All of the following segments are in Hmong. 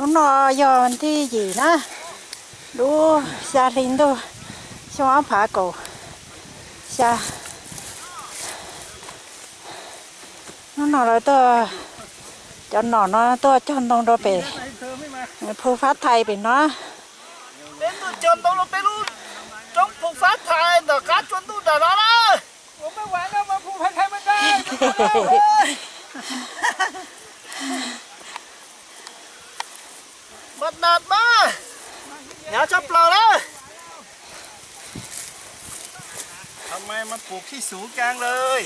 Hnub no yog thib yim na, lub xya hli ntuj xyoo ob phav kaum xya. Hnub no lawv tuaj, cov nom no tuaj cog ntoo rau pem Phu Fab Thais pem no. Peb tuaj cog ntoo rau peb lub roob Phu Fab Thais ntawm qab tsua ntuj nram no na. Mas nas mas, hnyav tshaj plaws na. Thaum mas mas pum khij xuv kang lawm.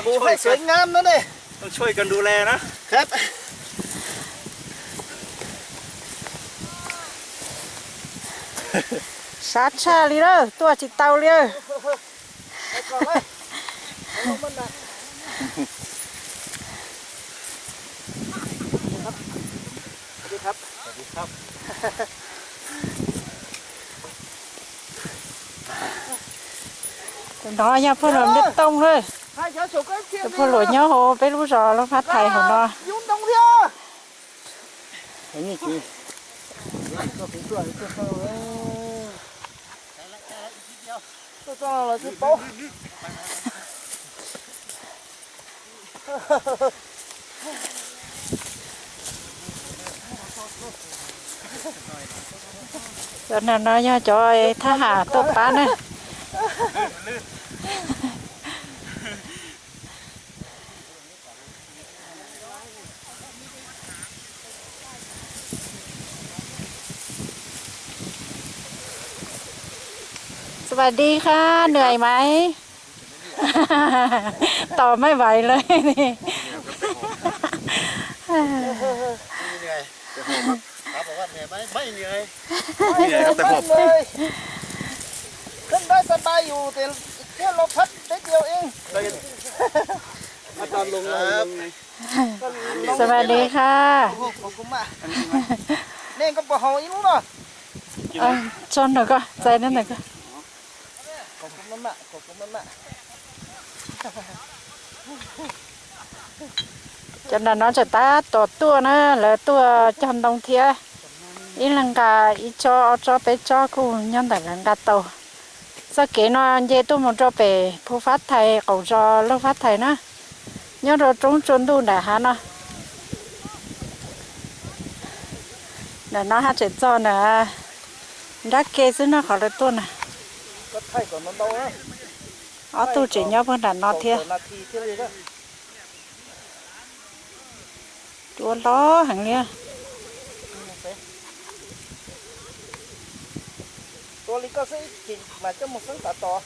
Pum haj xuv ngam no ne. Tshuaj kon du le na. Sab tshaj li lawm, tuaj tsis tau li. Tus no yog pog luam Npliaj Tooj lawm. Tus pog luam nyob hauv peb lub zos Loob Fab Thais hauv no. Cov no yog cov thab ham tuaj pab na.สวัสดีค่ะ เหนื่อยไหม ตอบไม่ไหวเลย เหนื่อยครับ แต่ผม เหนื่อยครับ แต่ผม ขึ้นได้สบายอยู่ แต่เที่ยวลมพัดนิดเดียวเอง อาจารย์ลงหน่อย ลงหน่อย สวัสดีค่ะ โอ้โห ขอบคุณมาก นี่ก็ปะหออีนู้นเนาะ Ntxhov ntawm ko, txais ntawm ko. Cov nram no tseem tab tom tuaj na, lawv tuaj cog ntoo thiab. Ib leeg nqa ib tsob ob tsob peb tsob kuj nyob ntawm lawv nqa tau. Txoj kev no nce tuaj mus rau pem Phu Fab Thais, qaum zos Loob Fab Thais na, nyob rau roob tsua ntuj nram hav no. Nram no haj tseem txog nram nrab ke xwb na qhov lawv tuaj na. Ob tug tseem nyob puag nram no thiab. Cua loj heev li. Tua li koj xwb ib chim mas coj mus xeeb tav tos.